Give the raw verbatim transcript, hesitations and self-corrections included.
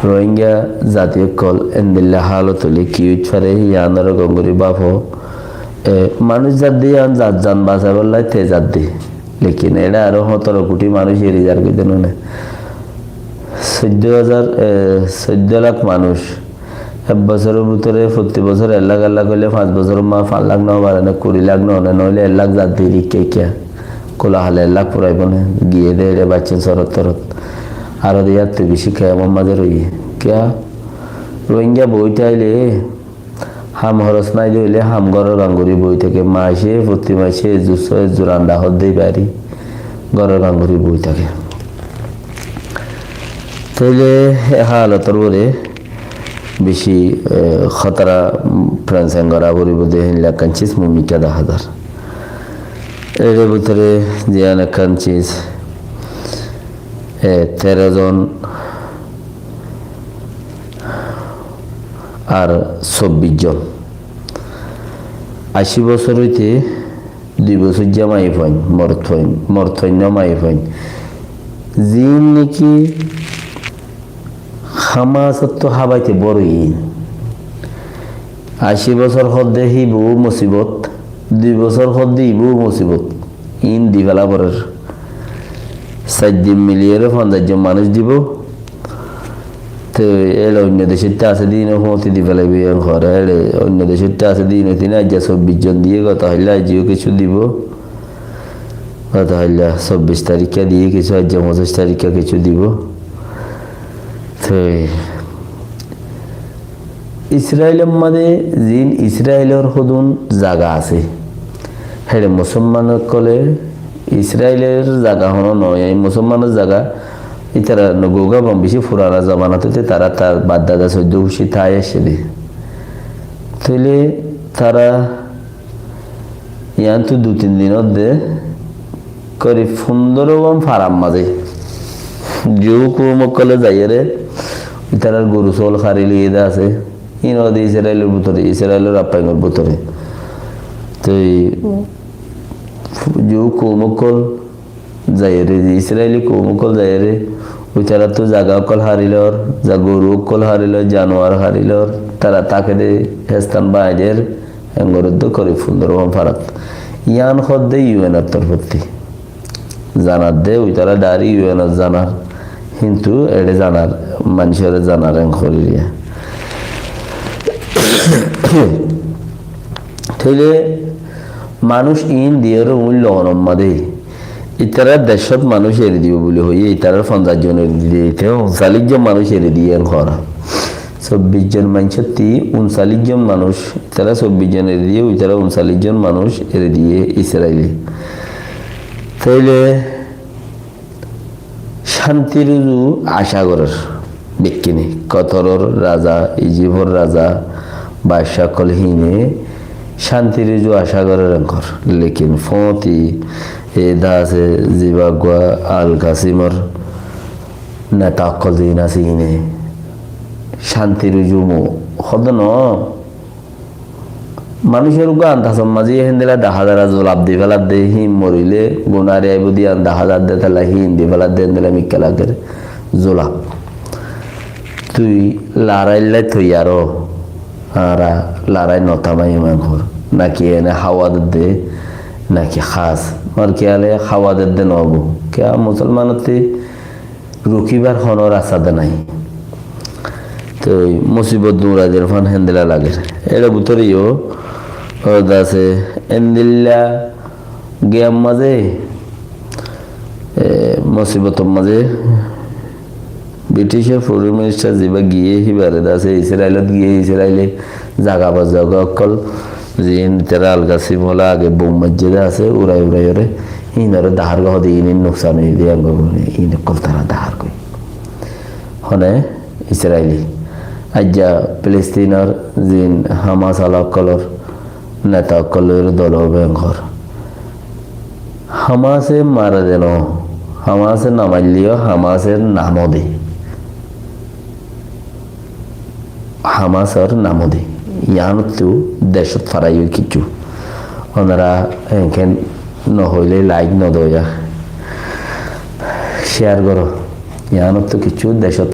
Rohingya zati ókkol endilla hálot óile ki óit fare, yiánoré gom gorí báfo. E, manúic zadde yián zat zan basaibálla te zadde. Lekin eçe aró hótoro kuthi manúic eri zargói de none. Soiddó házar, e, soiddó lak manúic. Ek bosóror bútore, fottí bosór ek lak, ek lak óile fañs bosóror ma fañs lak no barane, kuri lak no óne, noóile ek lak zadde rikká ikká. Kula hale ek lak furaibó ne, giyé de eçe baiccén sorot torot. Aró de yáttu beci kemor mazé roiyé. Kiyá? Rohingya boói táile, ham horos nái de óile ham góror ganguri boói táke. Mace, fottí mace, ezzur só, ezzur anda hoddé bari. Góror ganguri boói táke. Tóile e halotor uore beci, e, hótara, mm, fencing gora foribó de héndilla ekkán cis mui mikká dahá zar. Ere bútore ziyán ekkán cis, e, teró zon ar sobbic zon. Aci bosór óite dui bosóijja maiyafuain, morotfuain, morotfuain no maiyafuain. Ziín niki Hamasottu hábaite bór óiye. Aci bosór hoódde híbou musibot, dui bosór hoódde ibou musibot. Iín difela forer. Sair din miliyóre fonzaic zon manúic dibou. Te eçe oinno decótte asé de íno fúñti di felaibóu yián hoór. Eçe oinno decótte asé de íno tine aijja sobbic zon diyé, goto hailla aijjó kessú dibou. Goto hailla sobbic tarikká diyé kessú, aijja foñsic tarikká kessú dibou. Te Israilor mazé ziín Israilor hodún zaga asé, héçe musolman ókkole Israilor zaga honó noó, e musolmanor zaga, ítara no gouga bom beci furana zomanat óite tara tar baf dada soiddó guccí tái aiccé de. Tóile tara yiántu dui tin din ódde korib fundóro gom farar mazé Ju koum ókkole zaiyóre ítarar goru sóol hári loiyé de asé. Ín ódde Israilor bútore, Israilor affaingor bútore. Toi Ju koum ókkol zaiyóre, Israili koum ókkol zaiyóre, uitarattú zaga ókkol hári lor, za goru ókkol hári lor, januar hári lor, tara táke de hestan bañder, engoré de korib fundóro gom farat. Yián hoódde U N or torfótti. Zanar de, uitara dairek U N ot zanar. Kintu eçe zanar, manúcore zanar en goríriya. Tóile manúc iín diyóre uñíl logonor mazé. Ítara decót manúc eri dibo buli hoiyé, ítarar fonzaic zon eri diye, te uncalic zon manúc eri diye en hoór. Sobbic zon manúcottí uncalic zon manúc, ítara sobbic zon eri diye, ítara uncalic zon manúc eri diye Israile. Tóile cántir uzu acá gorér bekkúne. Kotoror raza, Ijifor raza, bacá ókkol híine cántir uzu acá gorér en hoór. Lekin fúñti e de asé, ziba uggúa Al Kasimor neta ókkol ziín asé híine cántir uzu mo hoódde noó. Manúcor uggúa andasor mazé héndilla dahá zar, zulaf di féladde, híin morile gun ári aibó de yián dahá zar de, tolla híin di féladde, héndilla mikká lager, zulaf. Tui larailla toiyar ó, añára larai no tamaiyum en hoór. Náki ene háwa dedde, náki hás. Mor kiyale háwa dedde noóibo. Kiyá musolmanottí rukíbar honó rasta de nái. Toi musibot duñrai der fán héndilla lager. Ér bútore yó, ó, de asé, héndilla giyar mazé, e, musibotor mazé Briticor foreign minister ziba giyé, híbare de asé, Israilot giyé, Israile zaga ba zaga ókkol, ziín ítara Al Kasim óla age bom maijjé de asé, urai urai ore, híinore dahár goi hoóde, iín nuksan óiye de, en goi, iín ókkol tara dahár goi. Hone Israile. Aijja Filistinor ziín Hamas ala ókkolor neta ókkol loiyóre dolo bengor. Hamase mare de noó, Hamase no mailleyo Hamasor nam de. Hamasor nam de. Yiánottú decót farai ói kiccú. Onora enken no hoile like no doya. Share goró. Yiánottú kiccú decót